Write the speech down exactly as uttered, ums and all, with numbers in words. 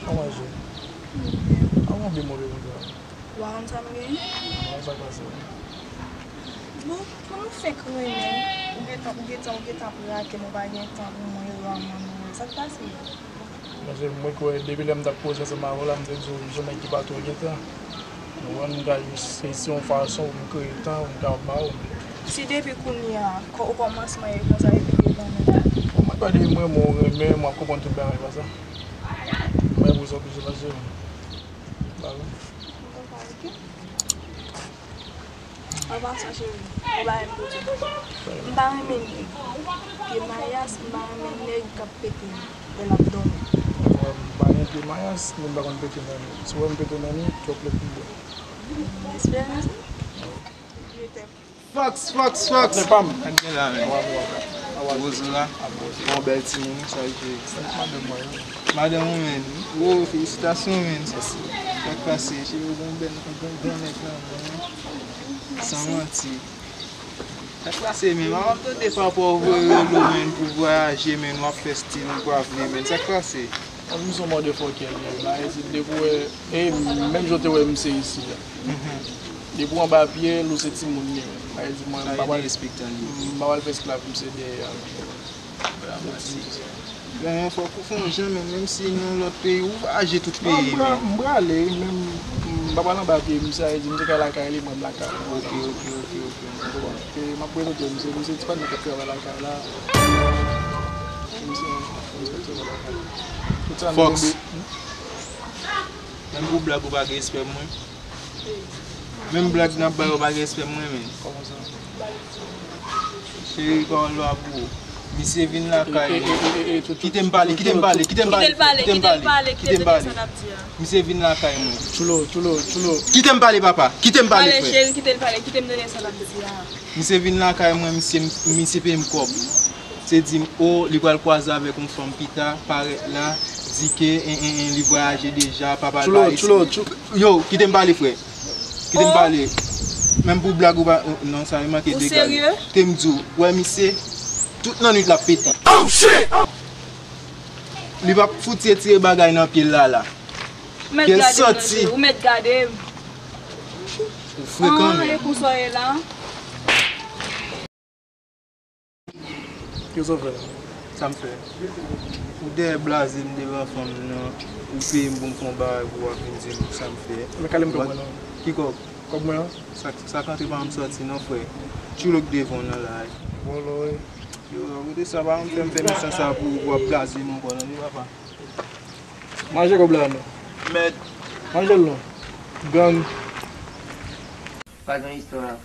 Kòman je? An, mwen byen move konsa. Ou pa konn sa m genyen? Mwen sa pase. Bon, pou nou fenk renmen, ou gentan, ou gentan, ou gentan ap rate m, ou pa gen tan pou mwen, e raman nou wè. Sa k pase? Paske mwen kwè depi lè m t ap koze ansanm avè w la, m te di w m se yon nèg ki pa twò gen tan. Ou konprann, m ka jis eseye yon fason pou m kreye tan pou m ka ba w. Si depi kounye a, kò-, okòmansman e konsa, epi devan nan. Bon, mwen pa di m renmen w renmen, m ap konprann tout bagay, pa sa. Mwen pou sa oblije pase. Ba wi. An pasan, cheri, yon bagay m pou di w. M pa renmen nèg. Pye mayas, m pa renmen nèg k ap pete lè l ap dòmi. Mwen, m pa gen pye mayas, men m pa konn pete nan li. Si w wè m pete nan li, twòp lèt pou m bwè. M espere sa. Je t'aime. Fox, Fox, Fox! Patnè pa m. Sa k gen la, men? Wozo la? Bon, bèl timoun, sa l ye? Madanm mwen, wi. Madanm ou, men. Wo, felisitasyon, men. Sa k pase? Cheri, ou gon bèl, ou gon gran nèg nan men, wi. San manti. Sa k pase, men? Mwen ap tande papa w voye rele w, men, pou vwayaje, men, w ap fè stil, ou pa vle, men. Sa k pase? An, m se yon motherfucker, men. Bagay se depi w wè, e, menm jan w te wè m se isi a. Depi w anba pye l, ou se timoun li menm. Sa vle di mwen, m pa pral, m pa pral fè esklav misye dèyè a. Dramati. Genyen fòk ou fè yon jan, men menm si nan lòt peyi, ou vwayaje tout peyi, men. M prale, men m pa pral anba pye misye, sa vle di misye kay lakay li, mwen m lakay mwen. Ok, ok, ok, ok. Bon, e m ap prezante misye, misye ti patnè k ap travay lakay la. Misye, misye k ap travay lakay la. Fox. Menm pou blag ou pa gen respè pou mwen. Menm blag n ap bay ou pa gen respè pou mwen, men. Cheri, pawòl lwa pou ou. Misye vin lakay mwen. Kite m pale, kite m pale, kite m pale, kite m pale, kite m pale. Misye vin lakay mwen. Tchoulo, tchoulo, tchoulo. Kite m pale, papa. Kite m pale, frè. Pale, cheri, kite l pale. Kite m tande sa l ap di a. Misye vin lakay mwen, misye, misye peye m kòb. Se di m, o, li pral kwaze avèk yon fanm pita, parèt la, di ke, en, en, en, li vwayaje deja, papa l pa respè. Tchoulo, tchoulo, tchou- Yo, kite m pale, frè. Kite m pale. Menm pou blag ou pa, non, sa e manke degale. Ou serye? Kite m di w, wè misye, tout lannwit l ap pete. Oh, shit! Li p ap fouti retire bagay nan pye l la, la. Ou mèt gade m, non, cheri. Ou mèt gade m. Ou frekan, men. E konsa w ye la? Kisa w fè la? Sa m fè? Ou dèyè blaze m devan fanm nan, ou peye m pou m fè yon bagay pou w ap vin di m sa m fè. Men kale m kòb mwen non. Ki kòb? Kòb mwen an. Sa, sa k antre pa janm sòti non, frè. Tchoulo k devan w nan la. Vòlò wi. Yo, kote sa pa janm fè m fè misyon sa pou ou ap blaze m ankò non, wi papa. Manje kòb la non. Mèd. Manje l non. Gang. Pa gen istwa.